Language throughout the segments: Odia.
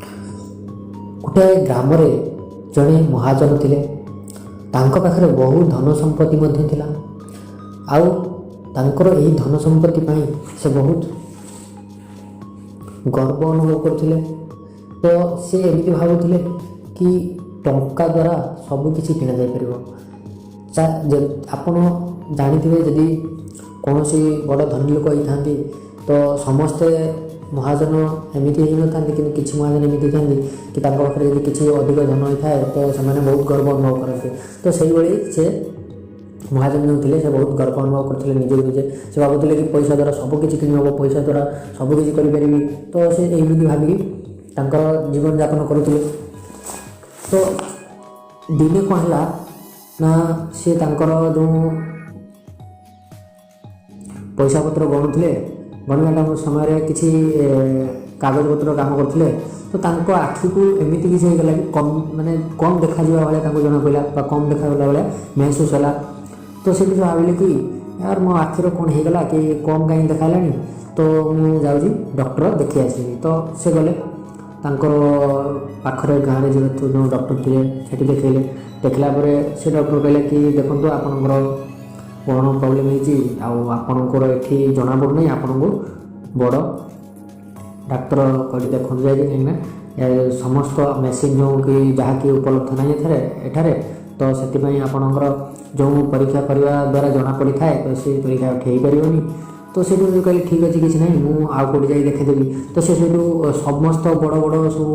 ଗୋଟାଏ ଗ୍ରାମରେ ଜଣେ ମହାଜନ ଥିଲେ। ତାଙ୍କ ପାଖରେ ବହୁ ଧନ ସମ୍ପତ୍ତି ମଧ୍ୟ ଥିଲା। ଆଉ ତାଙ୍କର ଏହି ଧନ ସମ୍ପତ୍ତି ପାଇଁ ସେ ବହୁତ ଗର୍ବ ଅନୁଭବ କରୁଥିଲେ। ତ ସେ ଏମିତି ଭାବୁଥିଲେ କି ଟଙ୍କା ଦ୍ୱାରା ସବୁ କିଛି କିଣାଯାଇପାରିବ। ଆପଣ ଜାଣିଥିବେ, ଯଦି କୌଣସି ବଡ଼ ଧନୀ ଲୋକ ହେଇଥାନ୍ତି, ତ ସମସ୍ତେ ମହାଜନ ଏମିତି ହେଇନଥାନ୍ତି, କିନ୍ତୁ କିଛି ମହାଜନ ଏମିତି ହେଇଥାନ୍ତି କି ତାଙ୍କ ପାଖରେ ଯଦି କିଛି ଅଧିକ ଧନ ହେଇଥାଏ, ତ ସେମାନେ ବହୁତ ଗର୍ବ ଅନୁଭବ କରନ୍ତି। ତ ସେଇଭଳି ସେ ମହାଜନ ଯେଉଁ ଥିଲେ, ସେ ବହୁତ ଗର୍ବ ଅନୁଭବ କରୁଥିଲେ ନିଜକୁ ନିଜେ। ସେ ଭାବୁଥିଲେ କି ପଇସା ଦ୍ୱାରା ସବୁ କିଛି କିଣି ହେବ, ପଇସା ଦ୍ୱାରା ସବୁ କିଛି କରିପାରିବି। ତ ସେ ଏମିତି ଭାବିକି ତାଙ୍କର ଜୀବନଯାପନ କରୁଥିଲେ। ତ ଦିନେ କ'ଣ ହେଲା ନା, ସେ ତାଙ୍କର ଯେଉଁ ପଇସା ପତ୍ର ଗଣୁଥିଲେ, ଗଣିବା କାମ ସମୟରେ କିଛି କାଗଜପତ୍ର କାମ କରୁଥିଲେ। ତ ତାଙ୍କ ଆଖିକୁ ଏମିତି କିଛି ହେଇଗଲା କି କମ୍, ମାନେ କମ୍ ଦେଖାଯିବା ଭଳିଆ ତାଙ୍କୁ ଜଣାପଡ଼ିଲା ବା କମ୍ ଦେଖାଗଲା ଭଳିଆ ମେହସୁସ ହେଲା। ତ ସେଠି ସେ ଭାବିଲେ କି ୟାର, ମୋ ଆଖିର କ'ଣ ହେଇଗଲା କି, କମ୍ କାହିଁକି ଦେଖାହେଲାଣି? ତ ମୁଁ ଯାଉଛି, ଡକ୍ଟର ଦେଖି ଆସିବି। ତ ସେ ଗଲେ, ତାଙ୍କର ପାଖରେ ଗାଁରେ ଯେହେତୁ ଯେଉଁ ଡକ୍ଟର ଥିଲେ, ସେଠି ଦେଖେଇଲେ। ଦେଖିଲା ପରେ ସେ ଡକ୍ଟର କହିଲେ କି ଦେଖନ୍ତୁ, ଆପଣଙ୍କର କ'ଣ ପ୍ରୋବ୍ଲେମ୍ ହେଇଛି ଆଉ ଆପଣଙ୍କର ଏଠି ଜଣାପଡ଼ୁନାହିଁ, ଆପଣଙ୍କୁ ବଡ଼ ଡାକ୍ତର କରି ଦେଖନ୍ତୁ ଯାଇକି, କାହିଁକିନା ସମସ୍ତ ମେସିନ୍ ଯେଉଁ କି ଯାହାକି ଉପଲବ୍ଧ ନାହିଁ ଏଠାରେ। ତ ସେଥିପାଇଁ ଆପଣଙ୍କର ଯେଉଁ ପରୀକ୍ଷା କରିବା ଦ୍ୱାରା ଜଣାପଡ଼ିଥାଏ, ତ ସେ ପରୀକ୍ଷା ଏଠି ହେଇପାରିବନି। ତ ସେଇଠୁ ମୁଁ କହିଲି, ଠିକ୍ ଅଛି, କିଛି ନାହିଁ, ମୁଁ ଆଉ କେଉଁଠି ଯାଇ ଦେଖେଇଦେବି। ତ ସେ ସେଇଠୁ ସମସ୍ତ ବଡ଼ ବଡ଼ ସବୁ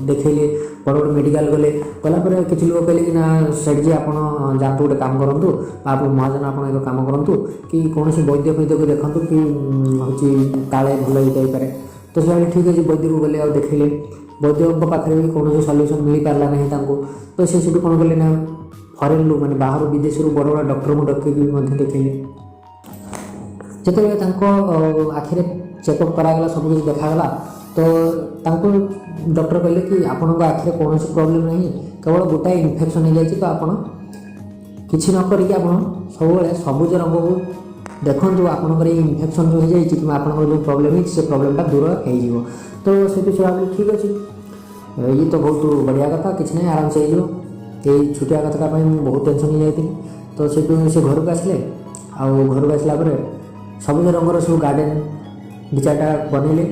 ଦେଖେଇଲେ, ବଡ଼ ବଡ଼ ମେଡ଼ିକାଲ ଗଲେ। ଗଲା ପରେ କିଛି ଲୋକ କହିଲେ କି ନା ସେଠି ଆପଣ ଯାଆନ୍ତୁ, ଗୋଟେ କାମ କରନ୍ତୁ ଆପଣ ମହାଜନ, ଆପଣ ଏକ କାମ କରନ୍ତୁ କି କୌଣସି ବୈଦ୍ୟ ଫୈଦ୍ୟକୁ ଦେଖନ୍ତୁ କି ହେଉଛି କାଳେ ଭଲ ହେଇଯାଇପାରେ। ତ ସେ ଭାବିଲେ ଠିକ୍ ଅଛି। ବୈଦ୍ୟକୁ ଗଲେ ଆଉ ଦେଖେଇଲେ। ବୈଦ୍ୟଙ୍କ ପାଖରେ ବି କୌଣସି ସଲ୍ୟୁସନ୍ ମିଳିପାରିଲା ନାହିଁ ତାଙ୍କୁ। ତ ସେ ସେଠୁ କ'ଣ କଲେ ନା, ଫରେନ୍ରୁ, ମାନେ ବାହାରୁ, ବିଦେଶରୁ ବଡ଼ ବଡ଼ ଡକ୍ଟରଙ୍କୁ ଡକେଇକି ବି ମଧ୍ୟ ଦେଖେଇଲେ। ଯେତେବେଳେ ତାଙ୍କ ଆଖିରେ ଚେକଅପ୍ କରାଗଲା, ସବୁ କିଛି ଦେଖାଗଲା, ତ ତାଙ୍କୁ ଡକ୍ଟର କହିଲେ କି ଆପଣଙ୍କ ଆଖିରେ କୌଣସି ପ୍ରୋବ୍ଲେମ୍ ନାହିଁ, କେବଳ ଗୋଟାଏ ଇନଫେକ୍ସନ୍ ହେଇଯାଇଛି। ତ ଆପଣ କିଛି ନ କରିକି ଆପଣ ସବୁବେଳେ ସବୁଜ ରଙ୍ଗକୁ ଦେଖନ୍ତୁ, ଆପଣଙ୍କର ଏଇ ଇନଫେକ୍ସନ୍ ଯେଉଁ ହେଇଯାଇଛି କିମ୍ବା ଆପଣଙ୍କର ଯେଉଁ ପ୍ରୋବ୍ଲେମ୍ ହେଇଛି, ସେ ପ୍ରୋବ୍ଲେମ୍ଟା ଦୂର ହେଇଯିବ। ତ ସେଠୁ ସେ ଭାବିଲେ, ଠିକ୍ ଅଛି, ଇଏ ତ ବହୁତ ବଢ଼ିଆ କଥା, କିଛି ନାହିଁ, ଆରାମସେ ହେଇଯିବ। ଏଇ ଛୋଟିଆ କଥାଟା ପାଇଁ ମୁଁ ବହୁତ ଟେନସନ୍ ହେଇଯାଇଥିଲି। ତ ସେଠୁ ସେ ଘରକୁ ଆସିଲେ। ଆଉ ଘରକୁ ଆସିଲା ପରେ ସବୁଜ ରଙ୍ଗର ସବୁ ଗାର୍ଡ଼େନ୍ ଦୁଇ ଚାରିଟା ବନେଇଲେ।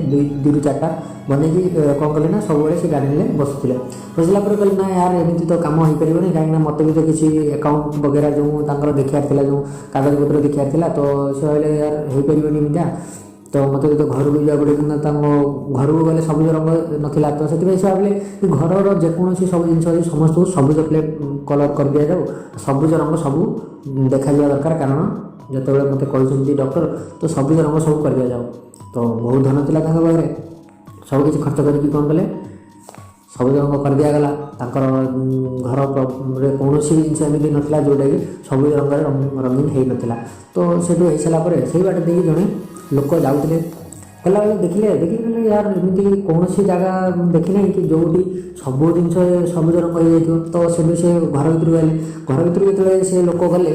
ଦୁଇରୁ ଚାରିଟା ବନେଇକି କ'ଣ କଲେ ନା, ସବୁବେଳେ ସେ ଗାର୍ଡ଼େନରେ ବସୁଥିଲେ। ବସିଲା ପରେ କହିଲେ, ନା ୟାର, ଏମିତି ତ କାମ ହେଇପାରିବନି, କାହିଁକିନା ମୋତେ ବି ତ କିଛି ଆକାଉଣ୍ଟ ବଗେରା ଯେଉଁ ତାଙ୍କର ଦେଖିବାର ଥିଲା, ଯେଉଁ କାଗଜପତ୍ର ଦେଖିବାର ଥିଲା। ତ ସେ ଭାବିଲେ, ୟାର, ହେଇପାରିବନି ଏମିତିଆ, ତ ମୋତେ ତ ଘରକୁ ଯିବାକୁ ପଡ଼ିବ। କିନ୍ତୁ ତାଙ୍କ ଘରକୁ ଗଲେ ସବୁଜ ରଙ୍ଗ ନଥିଲା। ତ ସେଥିପାଇଁ ସେ ଭାବିଲେ କି ଘରର ଯେକୌଣସି ସବୁ ଜିନିଷ ଅଛି, ସମସ୍ତଙ୍କୁ ସବୁଜ କଲର୍ କରିଦିଆଯାଉ, ସବୁଜ ରଙ୍ଗ ସବୁ ଦେଖାଯିବା ଦରକାର, କାରଣ ଯେତେବେଳେ ମୋତେ କହିଛନ୍ତି ଡକ୍ଟର, ତ ସବୁଜ ରଙ୍ଗ ସବୁ କରିଦିଆଯାଉ। ତ ବହୁତ ଧନ ଥିଲା ତାଙ୍କ ପାଖରେ। ସବୁ କିଛି ଖର୍ଚ୍ଚ କରିକି କ'ଣ କଲେ, ସବୁଜ ରଙ୍ଗ କରିଦିଆଗଲା। ତାଙ୍କର ଘରରେ କୌଣସି ବି ଜିନିଷ ଏମିତି ନଥିଲା ଯେଉଁଟାକି ସବୁଜ ରଙ୍ଗରେ ରଙ୍ଗୀନ ହେଇନଥିଲା। ତ ସେଠୁ ହେଇସାରିଲା ପରେ ସେଇ ବାଟ ଦେଇକି ଜଣେ ଲୋକ ଯାଉଥିଲେ। ଗଲାବେଳେ ଦେଖିଲେ, ଦେଖିକି କହିଲେ, ୟାର, ଏମିତି କୌଣସି ଜାଗା ମୁଁ ଦେଖିନାହିଁ କି ଯେଉଁଠି ସବୁ ଜିନିଷ ସବୁଜ ରଙ୍ଗ ହେଇଯାଇଥିବ। ତ ସେଠୁ ସେ ଘର ଭିତରକୁ ଗଲେ। ଘର ଭିତରକୁ ଯେତେବେଳେ ସେ ଲୋକ ଗଲେ,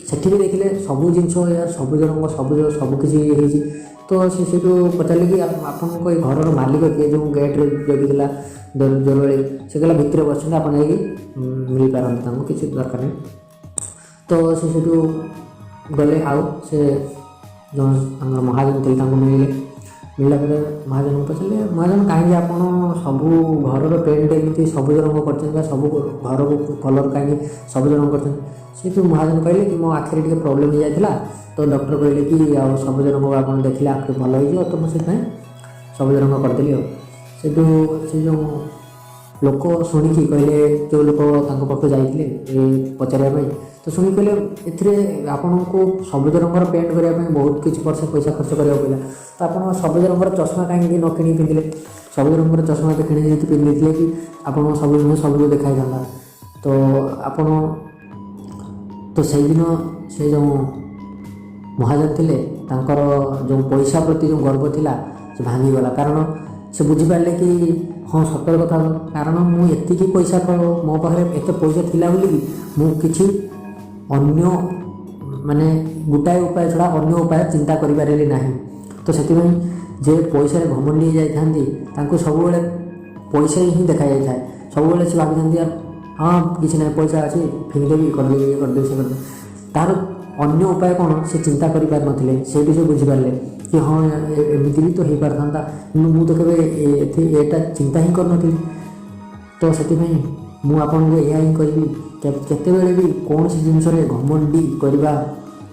ସେଠି ବି ଦେଖିଲେ ସବୁ ଜିନିଷ ୟାର ସବୁଜ ରଙ୍ଗ, ସବୁଜ ସବୁ କିଛି ହେଇଛି। ତ ସେ ସେଇଠୁ ପଚାରିଲେ କି ଆପଣଙ୍କ ଏଇ ଘରର ମାଲିକ କିଏ, ଯେଉଁ ଗେଟ୍ରେ ଜଗିଥିଲା ଜରୁଆଳି? ସେ କହିଲା, ଭିତରେ ବସିଛନ୍ତି, ଆପଣ ଯାଇକି ମିଳିପାରନ୍ତି ତାଙ୍କୁ, କିଛି ଦରକାର ନାହିଁ। ତ ସେ ସେଠୁ ଗଲେ ଆଉ ସେ ଯେଉଁ ତାଙ୍କର ମହାଜନ ଥିଲେ, ତାଙ୍କୁ ମିଳିଲେ। ମିଳିଲା ପରେ ମହାଜନକୁ ପଚାରିଲେ, ମହାଜନ, କାହିଁକି ଆପଣ ସବୁ ଘରର ପେଣ୍ଟ ଏମିତି ସବୁଜ ରଙ୍ଗ କରିଛନ୍ତି ବା ସବୁ ଘରକୁ କଲର୍ କାହିଁକି ସବୁଜ ରଙ୍ଗ କରିଛନ୍ତି? ସେଇଠୁ ମହାଜନ କହିଲେ କି ମୋ ଆଖିରେ ଟିକେ ପ୍ରୋବ୍ଲେମ୍ ହେଇଯାଇଥିଲା, ତ ଡକ୍ଟର କହିଲେ କି ଆଉ ସବୁଜ ରଙ୍ଗ ଆପଣ ଦେଖିଲେ ଆଖି ଭଲ ହେଇଯିବ, ତ ମୁଁ ସେଥିପାଇଁ ସବୁଜ ରଙ୍ଗ କରିଦେଲି। ଆଉ ସେଇଠୁ ସେ ଯେଉଁ ଲୋକ ଶୁଣିକି କହିଲେ, ଯେଉଁ ଲୋକ ତାଙ୍କ ପାଖକୁ ଯାଇଥିଲେ ଏ ପଚାରିବା ପାଇଁ, ତ ଶୁଣିକି କହିଲେ, ଏଥିରେ ଆପଣଙ୍କୁ ସବୁଜ ରଙ୍ଗର ପେଣ୍ଟ କରିବା ପାଇଁ ବହୁତ କିଛି ବର୍ଷ ପଇସା ଖର୍ଚ୍ଚ କରିବାକୁ ପଡ଼ିଲା, ତ ଆପଣ ସବୁଜ ରଙ୍ଗର ଚଷମା କାହିଁକି ନ କିଣିକି ପିନ୍ଧିଲେ? ସବୁଜ ରଙ୍ଗର ଚଷମା ତ କିଣି ଦେଇକି ପିନ୍ଧିଥିଲେ କି ଆପଣଙ୍କ ସବୁ ଜିନିଷ ସବୁଜ ଦେଖାହେଇଥାନ୍ତା। ତ ଆପଣ ତ ସେଇଦିନ ସେ ଯେଉଁ ମହାଜନ ଥିଲେ, ତାଙ୍କର ଯେଉଁ ପଇସା ପ୍ରତି ଯେଉଁ ଗର୍ବ ଥିଲା, ସେ ଭାଙ୍ଗିଗଲା। କାରଣ ସେ ବୁଝିପାରିଲେ କି ହଁ, ସତରେ କଥା, କାରଣ ମୁଁ ଏତିକି ପଇସା, ମୋ ପାଖରେ ଏତେ ପଇସା ଥିଲା ବୋଲିକି ମୁଁ କିଛି ଅନ୍ୟ, ମାନେ ଗୋଟାଏ ଉପାୟ ଛଡ଼ା ଅନ୍ୟ ଉପାୟ ଚିନ୍ତା କରିପାରିଲି ନାହିଁ। ତ ସେଥିପାଇଁ ଯେ ପଇସାରେ ଘମଣ୍ଡି ହେଇଯାଇଥାନ୍ତି, ତାଙ୍କୁ ସବୁବେଳେ ପଇସା ହିଁ ଦେଖାଯାଇଥାଏ। ସବୁବେଳେ ସେ ଭାବିଥାନ୍ତି, "ୟାର ହଁ, କିଛି ନାହିଁ, ପଇସା ଅଛି, ଫିଙ୍ଗିଦେବି, କରିଦେବି, ଇଏ କରିଦେବି, ସେ କରିଦେବି।" ତାର ଅନ୍ୟ ଉପାୟ କ'ଣ ସେ ଚିନ୍ତା କରିପାରିନଥିଲେ। ସେଇଠୁ ସେ ବୁଝିପାରିଲେ କି ହଁ, ଏମିତି ବି ତ ହେଇପାରିଥାନ୍ତା, କିନ୍ତୁ ମୁଁ ତ କେବେ ଏଇଟା ଚିନ୍ତା ହିଁ କରିନଥିଲି। ତ ସେଥିପାଇଁ ମୁଁ ଆପଣଙ୍କୁ ଏହା ହିଁ କହିବି, କେତେବେଳେ ବି କୌଣସି ଜିନିଷରେ ଘମଣ୍ଡି କରିବା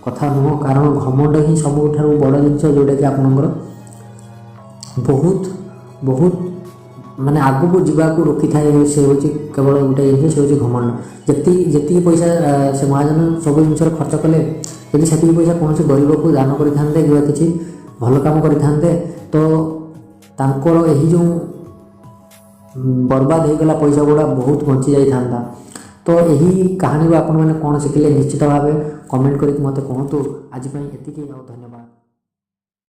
କଥା ନୁହଁ, କାରଣ ଘମଣ୍ଡ ହିଁ ସବୁଠାରୁ ବଡ଼ ଜିନିଷ, ଯେଉଁଟାକି ଆପଣଙ୍କର ବହୁତ ବହୁତ ମାନେ ଆଗକୁ ଯିବାକୁ ରୋକିଥାଏ। ସେ ହେଉଛି କେବଳ ଗୋଟେ ଜିନିଷ, ସେ ହେଉଛି ଘମଣ୍ଡ। ଯେତିକି ଯେତିକି ପଇସା ସେ ମହାଜନ ସବୁ ଜିନିଷରେ ଖର୍ଚ୍ଚ କଲେ, ଯଦି ସେତିକି ପଇସା କୌଣସି ଗରିବକୁ ଦାନ କରିଥାନ୍ତେ କିମ୍ବା କିଛି ଭଲ କାମ କରିଥାନ୍ତେ, ତ ତାଙ୍କର ଏହି ଯେଉଁ ବର୍ବାଦ ହେଇଗଲା ପଇସା ଗୁଡ଼ା ବହୁତ ବଞ୍ଚି ଯାଇଥାନ୍ତା। ତ ଏହି କାହାଣୀରୁ ଆପଣମାନେ କ'ଣ ଶିଖିଲେ, ନିଶ୍ଚିତ ଭାବେ କମେଣ୍ଟ କରିକି ମୋତେ କୁହନ୍ତୁ। ଆଜି ପାଇଁ ଏତିକି ଆଉ ଧନ୍ୟବାଦ।